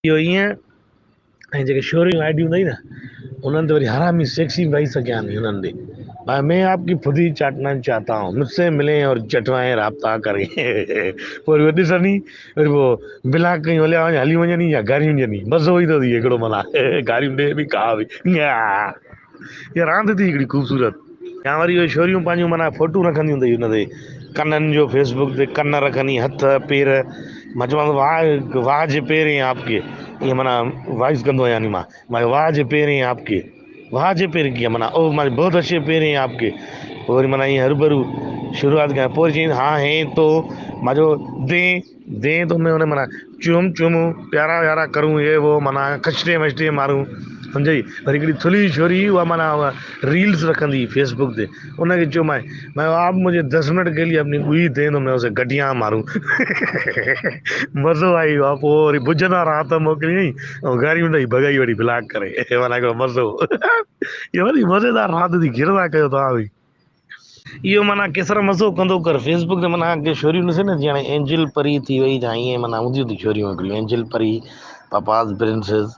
اهو ائين ۽ جيڪي شوريون آئيڊيون اٿئي نه انهن تي وري حرامي سيڪسي وائيس ڪيان ٿي انهن تي ڀائي مين آپ ڪي ڦدي چاٽنا چاهتا هون مجھ سي ملين اور چٽوائين رابطا ڪرين پوء وري ڏسن ئي وري پوء بلاڪ ڪيون هليا وڃن هلي وڃن يا گاريون ڏين مزو ايندو اٿئي هڪڙو معنيٰ گاريون ڏي به کا به اها راند ٿي هڪڙي خوبصورت. يا وري اهي ڇوريون پنهنجون معنيٰ فوٽو رکنديون اٿئي ان تي ڪنن جو فيس بڪ تي ڪن رکندي هٿ پير مان چوان ٿو واهه واهه جي پير هين آپ ڪي ائين معنيٰ وائس ڪندو آهيان مان مان واهه جي پير هين آپ ڪي واهه جي پير ڪيئن معنيٰ او مان بهت اڇي پير هين آپ ڪي پوء وري معنيٰ ائين هربرو شروعات ڪيان پوء چئين ها هين تو مان چيو دين دين تو ۾ ان معنيٰ چوم چوم پيارا ويارا ڪرون هي وو معنيٰ کچٽي مچٽي مارون سمجهئي وري هڪڙي ٿلهي ڇوري اها معنيٰ اها ريلز رکندي هئي فيس بڪ تي ان کي چيومانء مين آپ مجهي دس منٽ ڪي ليي اپني ڳوئي دين تو مين اسي گٽيان مارون مزو آئي ويو پوء وري بجهندا رات موڪليائين ۽ گاريون ڏئي ڀڳائي وري بلاڪ ڪري معنيٰ هڪڙو مزو اها وڏي مزيدار راند ٿي گردا ڪيو توهان به. اهو معنيٰ ڪيسر مزو ڪندو ڪر فيس بڪ تي معنيٰ ڪي ڇوريون ڏسين نه جيئن هاڻي اينجل پري ٿي وئي يا ائين معنيٰ هونديون ٿي ڇوريون هڪڙيون اينجل پري پپاز پرنسز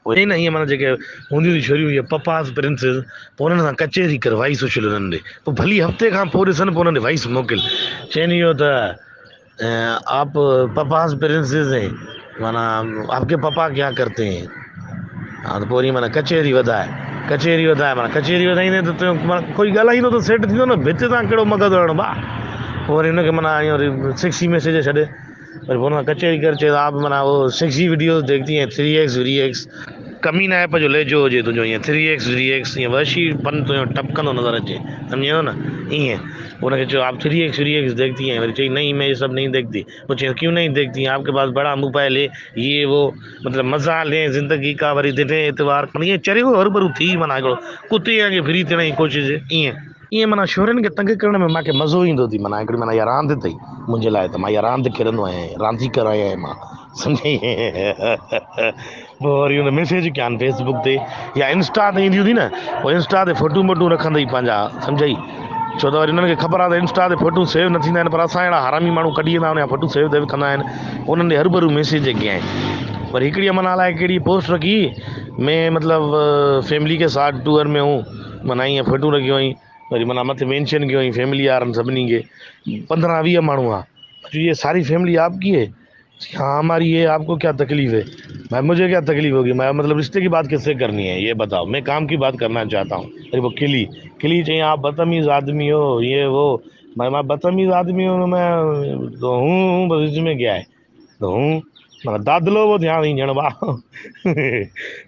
اهي نه ائين معنيٰ جيڪي هونديون ٿي ڇوريون اهي پپاز پرنسز پوء انهن سان ڪچهري ڪر وائس اڇل انهن ڏي پوء ڀلي هفتي کان پوء ڏسن پوء انهن ڏي وائس موڪل چين اهو ته آپ پپاز پرنسز هين معنيٰ آپ ڪي پپا ڪيا ڪرتي هين ها ته پوء وري معنيٰ ڪچهري وڌائي ڪچهري وڌائي معنيٰ ڪچهري وڌائيندي ته تون معنيٰ ڪوئي ڳالهائيندو ته سيٽ ٿيندو نه ڀت تان ڪهڙو مغز هڻڻو ڀاء پوء وري هن کي معنيٰ ائين وري سيڪسي ميسيج ڇڏ وري پوء هن سان ڪچهري ڪر چئي آپ معنيٰ هو سيڪسي وڊيوز ديکتي هين ٿري ايڪس وري ايڪس ڪمينائپ جو لهجو هجي تنهنجو ائين ٿري ايڪس وري ايڪس ائين وحشي پن تنهنجو ٽپڪندو نظر اچي سمجهي ويو نه ائين ان کي چيو آپ ٿري ايڪس وري ايڪس ديکتي هين وري چئي نهين مين يي سب نهين ديکتي پوء چيس ڪيون نهين ديکتي هين آپ ڪي پاس بڙا موبائل هي يي وو مطلب مزا لين زندگي ڪا وري دن اتوار ائين چريو هربرو ٿي معنيٰ هڪڙو ڪتي وانگي ڦري ٿيڻ جي ڪوشش ائين ائين معنيٰ ڇورين کي تنگ ڪرڻ ۾ مانکي مزو ايندو ٿي معنيٰ هڪڙي معنيٰ اها راند اٿئي منهنجي لاء ته مان اها راند کيڏندو آهيان رانديگر آهيان مان سمجهئي پوء وري ان ميسيج ڪيان فيس بڪ تي يا انسٽا تي اينديون ٿي نه پوء انسٽا تي فوٽو ووٽو رکندئي پنهنجا سمجهئي ڇو ته وري انهن کي خبر آهي ته انسٽا تي فوٽو سيو نه ٿيندا آهن پر اسان جهڙا حرامي ماڻهو ڪڍي ويندا آهن يا فوٽو سيو ويو ڪندا آهن انهن ڏي هربرو ميسيج ڪيائين وري هڪڙي معنيٰ الائي ڪهڙي پوسٽ رکي مين مطلب فيملي ڪي ساٿ ٽوئر ۾ هون معنيٰ ائين فوٽو رکيو هئائين وري معنيٰ مٿي مينشن ڪيو هئائين فيملي وارن سڀني کي 15 20 ماڻهو هئا چيو يي ساري فيملي آپ ڪي هي ها هماري هي آپ ڪو ڪيا تڪليف هي ڀائي مجهي ڪيا تڪليف هوگي مين مطلب رشتي ڪي بات ڪس سي ڪرني هي يي بتاؤ مين ڪام ڪي بات ڪرنا چاهتا هون وري پوء کلي کلي چيائين آپ بدتميز آدمي هو يي وو ڀائي مان بدتميز آدمي هون مين تو هون هون بس اس ۾ ڪيا هي ته هون معنيٰ دادلو به ٿيان ٿي ڄڻ ڀاء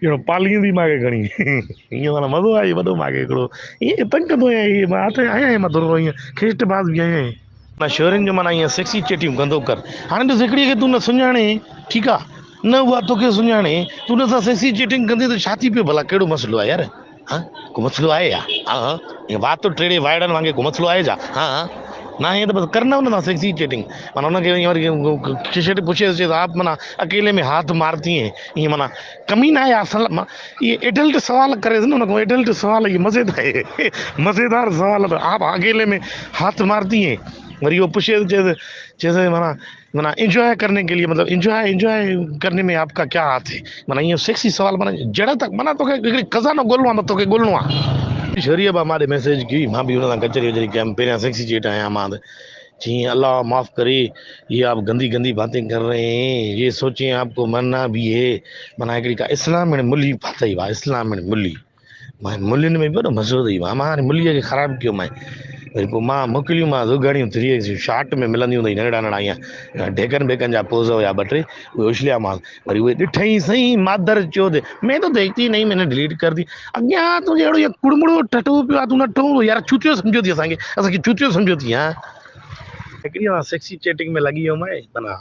ڄڻ پاليندي مان کي کڻي ائين معنيٰ مزو آئي وڏو مان کي هڪڙو ائين تنگ ڪندو آهيان مان هٿ آيا مان ٿورو ائين کيسٽ باز به آهيان نه شورين جو معنيٰ ائين سيڪسي چيٽيون ڪندو ڪر. هاڻي ڏس هڪڙيء کي تون نه سڃاڻين، ٺيڪ آ، نه اها توکي سڃاڻي، تون ان سان سيڪسي چيٽنگ ڪندين ته ڇا ٿي پيو ڀلا ڪهڙو مسئلو آهي يار؟ هان؟ ڪو مسئلو آهي يا؟ ها ها ائين وات ٽيڙي وائڙن وانگي ڪو مسئلو آهي ڇا؟ ها ها ناهي ته بس ڪر نه ان سان سيڪسي چيٽنگ معنيٰ ان کي ائين وري چشٽ پڇيس چيس آپ معنيٰ اڪيلي ۾ هاٿ مارتي هين ائين معنيٰ ڪمينا آهي اصل مان اهي ايڊلٽ سوال ڪريس نه ان کان ايڊلٽ سوال اهي مزيدار مزيدار سوال ته آپ اڪيلي ۾ هاٿ مارتي هين وري اهو پڇيس چيس چيس معنيٰ معنيٰ انجواء ڪرني ڪي ليي مطلب انجواء انجواء ڪرني ۾ آپ ڪا ڪيا هاٿ هي معنيٰ اهو سيڪسي سوال معنيٰ جهڙا ته معنيٰ توکي هڪڙي خزانو ڳولڻو آهي توکي ڳولڻو آهي شريعه با مان ڏي ميسيج ڪئي مان به هن سان ڪچهري وچهري ڪيم پهريان سيڪسي چيٽ آهيان مان ته چيائين الله معاف ڪري يي آپ گندي گندي باتين ڪر رهي هين يي سوچين آپ ڪو مرنا ڀي هي معنيٰ هڪڙي ڪا اسلامڻ ملي ڦاٿئي وا اسلامڻ ملي مان ملين ۾ به وڏو مزو اٿئي وا مان هاڻي مليء کي خراب ڪيو مانء وري پوء مان موڪليون مان زگهڙيون ٿري ايڪس جون شارٽ ۾ ملنديون اٿئي ننڍڙا ننڍڙا ائين ڍيڪن ڀيڪن جا پوز هيا ٻه ٽي اهي اڇليامانس وري اهي ڏٺئي سائين مادر چود مين تو ديکتي نهين مين ني ڊليٽ ڪر the اڳيان تنهنجي اهڙو اهو ڪڙمڙو ٽٽو پيو آ تون نه ٺهون يار چوتيو سمجهيو ٿي اسان کي اسان کي چوتيو سمجهيو ٿي ها هڪڙي سان سيڪسي چيٽنگ ۾ لڳي ويم آهي معنيٰ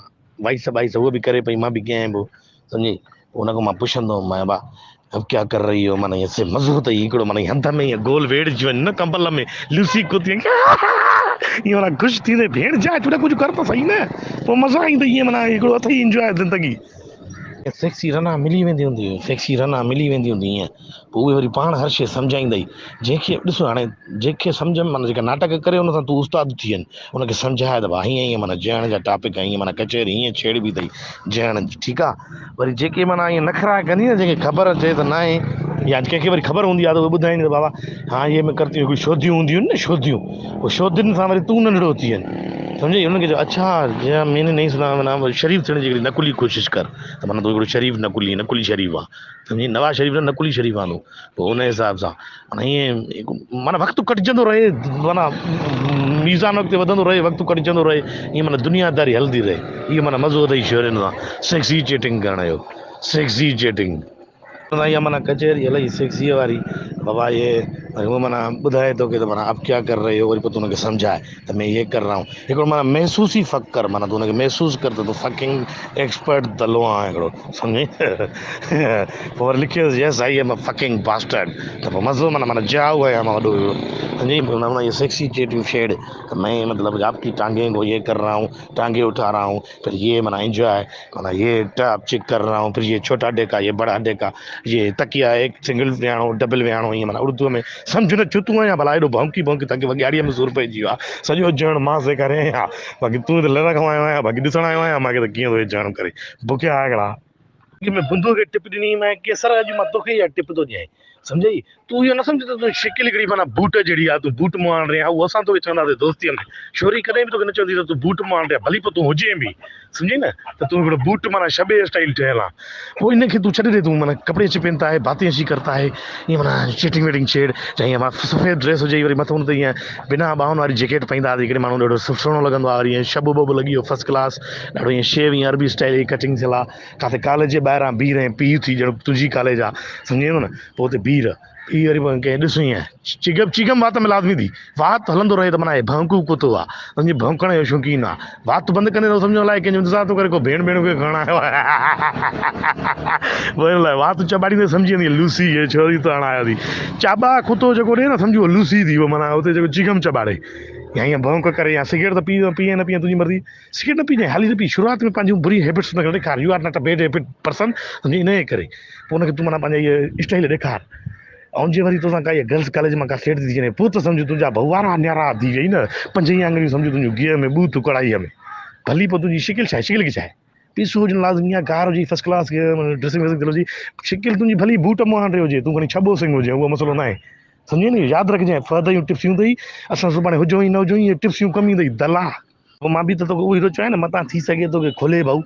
وائس بائس هوء به ڪري پئي مان به ڪيان پيو سمجهي پوء ان کان مان پڇندو هوم مان با اب ڪيا ڪر رهي هو معنيٰ ائين سي مزو اٿئي هڪڙو معنيٰ هنڌ ۾ ائين گول ويڙهجي وڃ نه ڪمبل ۾ لوسي ڪتي ائين معنيٰ خوش ٿيندي ڀيڻ جا ڇو نه ڪجهه ڪر ته سهي نه پوء مزو ايندو ائين معنيٰ هڪڙو اٿئي انجواء زندگي. سيڪسي رنا ملي ويندي هوندي هئي، سيڪسي رنا ملي ويندي هوندي هئي پوء اهي وري پاڻ هر شيء سمجهائيندئي جنهن کي ڏس هاڻي جنهن کي سمجهه ۾ معنيٰ جيڪا ناٽڪ ڪري ان سان تون استاد ٿي وڃ ان کي سمجهائي ته ڀا هيئن هيئن معنيٰ جهڻ جا ٽاپڪ هيئن معنيٰ ڪچهري هيئن ڇيڙبي اٿئي جهڻ جي ٺيڪ آ وري جيڪي معنيٰ ائين نخرا ڪندي نه جنهن کي خبر اچي ته ناهي يا ڪنهن کي وري خبر هوندي آ ته اهي ٻڌائيندي ته بابا ها هي مين ڪرتي هڪڙي شوديون هونديون آهن نه شوديون پوء شودين سان وري تون ننڍڙو ٿي وڃ سمجهئي انهن کي چئو اڇا جي مين ني نهين سنا معنيٰ شريف ٿيڻ جي هڪڙي نقلي ڪوشش ڪر ته معنيٰ تون هڪڙو شريف نقلي نقلي شريف آن سمجهئي نواز شريف نه نقلي شريف آن تون پوء ان حساب سان معنيٰ ائين معنيٰ وقت ڪٽجندو رهي معنيٰ ميزان اڳتي وڌندو رهي وقت ڪٽجندو رهي ائين معنيٰ دنيا داري هلندي رهي اهو معنيٰ مزو اٿئي شهرين سان سيڪسي چيٽنگ ڪرڻ جو سيڪسي چيٽنگ. اها معنيٰ ڪچهري هلئي سيڪسيء واري بابا هي وري هو معنيٰ ٻڌائي توکي ته معنيٰ آپ ڪيا ڪر رهي هو وري پوء تون هن کي سمجهاء ته مين يي ڪر رها هون هڪڙو معنيٰ محسوس ئي فڪ ڪر معنيٰ تون هن کي محسوس ڪر ته تون فڪنگ ايڪسپرٽ دلو آهين هڪڙو سمجهئي پوء وري لکيس yes I am a fucking bastard ته پوء مزو معنيٰ معنيٰ جائو آهيان مان وڏو سمجهئي معنيٰ هي سيڪسي چيٽيون ڇيڙ ته مين مطلب آپ ڪي ٽانگين ڪو يي ڪر رها هون ٽانگي اٺا رها هون پھر يي معنيٰ انجواء معنيٰ يي ٽاپ چيڪ ڪر رها هون پھر يي ڇوٽا ڊيڪا يي بڙا ڊيڪا يي تڪيا ايڪ سنگل ويهاڻو ڊبل ويهاڻو ائين معنيٰ اردو ۾ سمجهه نه چتو آهيان ڀلا ايڏو ڀونڪي ڀونڪي تنکي وڳياڙيء ۾ سور پئجي ويو آهي سڄو جهڻ مان سيکاري آهيان باقي تون ته لڙ کان آيو آهيان باقي ڏسڻ آيو آهيان مانکي ته ڪيئن ٿو هي جهڻ ڪري بکيا هڪڙا. اڳ ۾ بندوء کي ٽپ ڏني مين ڪيسر اڄ مان توکي اها ٽپ ٿو ڏيان سمجهئي تون اهو نه سمجهه ته تنهنجي شڪل هڪڙي معنيٰ بوٽ جهڙي آهي تون بوٽ مهانڊي آهين اهو اسان توکي چونداسين دوستيء ۾ شوري ڪڏهن به توکي نه چوندي ته تون بوٽ مهانڊي آهين ڀلي پوء تون هجين به سمجهئي نه ته تون هڪڙو بوٽ معنيٰ شبي اسٽائيل ٺهيل آهين پوء ان کي تون ڇڏي ڏي تون معنيٰ ڪپڙي اڇي پهنتا هي باتين اڇي ڪرتا هي ائين معنيٰ چيٽنگ ويٽنگ ڇيڙ چاهي ائين سفيد ڊريس هجي وري مٿو ان تي ائين بنا ٻانهن واري جيڪيٽ پائيندا هئا هڪڙي ماڻهو ڏاڍو سهڻو لڳندو آهي وري ائين شب وب لڳي ويو فرسٽ ڪلاس ڏاڍو ائين شيو ائين عربي اسٽائيل جي ڪٽنگ ٿيل آهي ڪاٿي ڪاليج جي ٻاهران بيهه رهين پيء ٿي ڄڻ تنهنجي ڪاليج آ سمجهين ٿو نه پوء اتي بيهه رهه پيء وري پوء ڪنهن ڏس ائين چگپ چگم وات ۾ لازمي ٿي وات هلندو رهي ته معنيٰ هي ڀونڪو ڪتو آ سمجهي ڀونڪڻ جو شوقين آ وات بند ڪندي ته سمجهو الائي ڪنهن جو انتظار ٿو ڪري ڪو ڀيڻ ڀيڻ کي کڻڻ آيو آهي پوء ان لاء وات چٻاڙيندي سمجهي ويندي لوسي هي ڇوري تاڻ آيو ٿي چاٻا ڪتو جيڪو ڏي نه سمجهي لوسي ٿي ويو معنيٰ اتي جيڪو چگم چٻاڙي يا ائين ڀونڪ ڪري يا سگريٽ ته پي پيئين نه پيئين تنهنجي مرضي سگريٽ نه پيئجانء حالي نه پي شروعات ۾ پنهنجون بري هيبٽس نه ڏيکار you are not a bad habit person سمجهي انهيء ڪري پوء ان کي تون معنيٰ پنهنجا اهي اسٽائيل ڏيکار ۽ جي وري توسان ڪا اها گرلس ڪاليج مان ڪا سيٽ ٿي ٿي وڃي پوء ته سمجهه تنهنجا ڀوارا نيارا ٿي ويئي نه پنج ئي آڱريون سمجهه تنهنجون گيهه ۾ ٻوٿ ڪڙهائيء ۾ ڀلي پوء تنهنجي شڪل ڇا آهي شڪل کي ڇا آهي پيسو هجڻ لازمي آهي ڪار هجي فرسٽ ڪلاس ڊريسنگ ويسنگ ٿيل هجي شڪل تنهنجي ڀلي بوٽ مهانڊي هجي تون کڻي ڇٻو سنگهه هجين اهو مسئلو ناهي سمجهين نه ياد رکجانء فهد جون ٽپسيون اٿئي اسان سڀاڻي هجون ئي نه هجون اهي ٽپسيون ڪم ايندئي دلا. پوء مان به ته توکي اهو ئي ٿو چوان نه متان ٿي سگهي توکي کلي ڀائو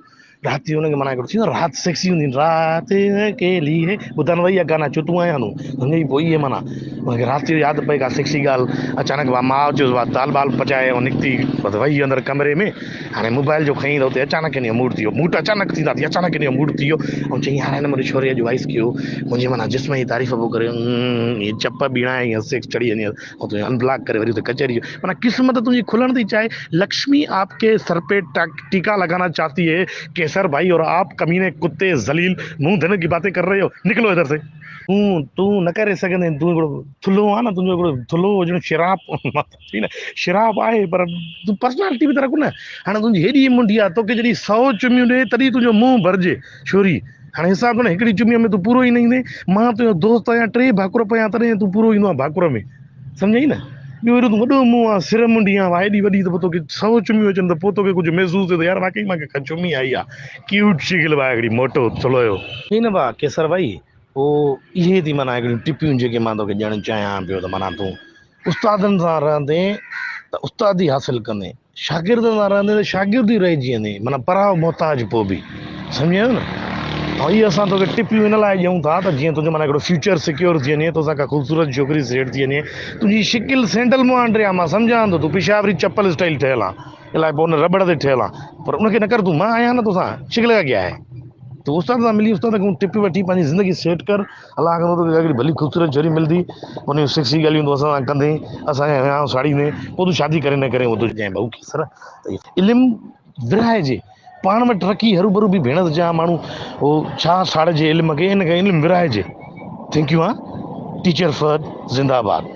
رات جو ان کي معنيٰ هڪڙو ٿيندو رات سيڪسي هوندي رات اڪيلي هي ٻڌڻ وئي اها گانا چتون آهيان تون سمجهئي پوء اهي معنيٰ ان کي رات جو ياد پئي ڪا سيڪسي ڳالهه اچانڪ ماء چيس وا دال بال پچائي ۽ نڪتي بس وئي اندر ڪمري ۾ هاڻي موبائل جو کنئي ته اتي اچانڪ ان جو موڊ ٿي ويو موڊ اچانڪ ٿيندا ٿي اچانڪ ان جو موڊ ٿي ويو ۽ چئي هاڻي هن منهنجي ڇوري اڄ وائس ڪيو منهنجي معنيٰ جسم جي تعريف پيو ڪري ائين چپ ٻيڻائي ائين سيڪس چڙهي وڃي ۽ تنهنجو ان بلاڪ ڪري وري اتي ڪچهري جو معنيٰ قسمت تنهنجي کلڻ ٿي چاهي لڪشمي آپ ڪي سر پي ٽيڪا لگانا چاهتي هي قيصر ڀائي اور آپ ڪميني ڪتي ذليل منهن ڌنڪ ڪي باتين ڪر رهي هو نڪلو ادھر سي. تون نه ڪري سگهندين تون هڪڙو ٿلهو آهين نه تنهنجو هڪڙو ٿلهو هجڻ شراپ نه شراپ آهي پر تون پرسنالٽي به ته رک نه هاڻي تنهنجي هيڏي منڍي آهي توکي جڏهن سئو چميون ڏي تڏهن تنهنجو منهن ڀرجي ڇوري هاڻي حساب ڪر نه هڪڙي چميء ۾ تون پورو ئي نه ايندين، مان تنهنجو دوست آهيان، ٽي ڀاڪر پيان تڏهن تون پورو ايندو آهين ڀاڪر ۾، سمجهئي نه؟ ٻيو ايڏو ته وڏو منهن آ، سر منڍي آ، واهه ايڏي وڏي ته پوء توکي سئو چميون اچن ته پوء توکي ڪجهه محسوس ٿئي ته يار واقعي مان ڪنهن کان چمي آئي آ، ڪيوٽ شڪل ڀاء هڪڙي موٽو ٿلهو. ائين نه ڀاء قيصر ڀائي، پوء اهي ٿي معنيٰ هڪڙيون ٽپيون جيڪي مان توکي ڏيڻ چاهيان پيو ته معنيٰ تون استادن سان رهندين ته استادي حاصل ڪندين، شاگردن سان رهندين ته شاگرد ئي رهجي ويندين، معنيٰ پراء محتاج پوء به. سمجهي ويو نه؟ ۽ اهي اسان توکي ٽپيون ان لاء ڏيون ٿا ته جيئن تنهنجو معنيٰ هڪڙو فيوچر سيڪيور ٿي وڃي، توسان ڪا خوبصورت ڇوڪري سيٽ ٿي وڃي، تنهنجي شڪل سينڊل مهانڊري آ، مان سمجهان ٿو تون پشاوري چپل اسٽائيل ٺهيل آن، الائي پوء ان رٻڙ تي ٺهيل آن، پر ان کي نه ڪر تون، مان آهيان نه توسان، شڪل ڪا ڪيا هي. تون استاد سان ملي استاد کان ٽپ وٺي پنهنجي زندگي سيٽ ڪر. الله ڪندو توکي هڪڙي ڀلي خوبصورت ڇوري ملندي ان جون سيڪسي ڳالهيون تون اسان سان ڪندين اسان جا وهانء ساڙيندين پوء تون شادي ڪرين نه ڪرين اهو تنهنجو ڀائو قيصر ته علم ورهائجي پاڻ وٽ رکي هروڀرو به ڀيڻس جا ماڻهو هو ڇا ساڙجي علم کي ان کي علم ورهائجي thank you ها ٽيچر فهد زنده آباد.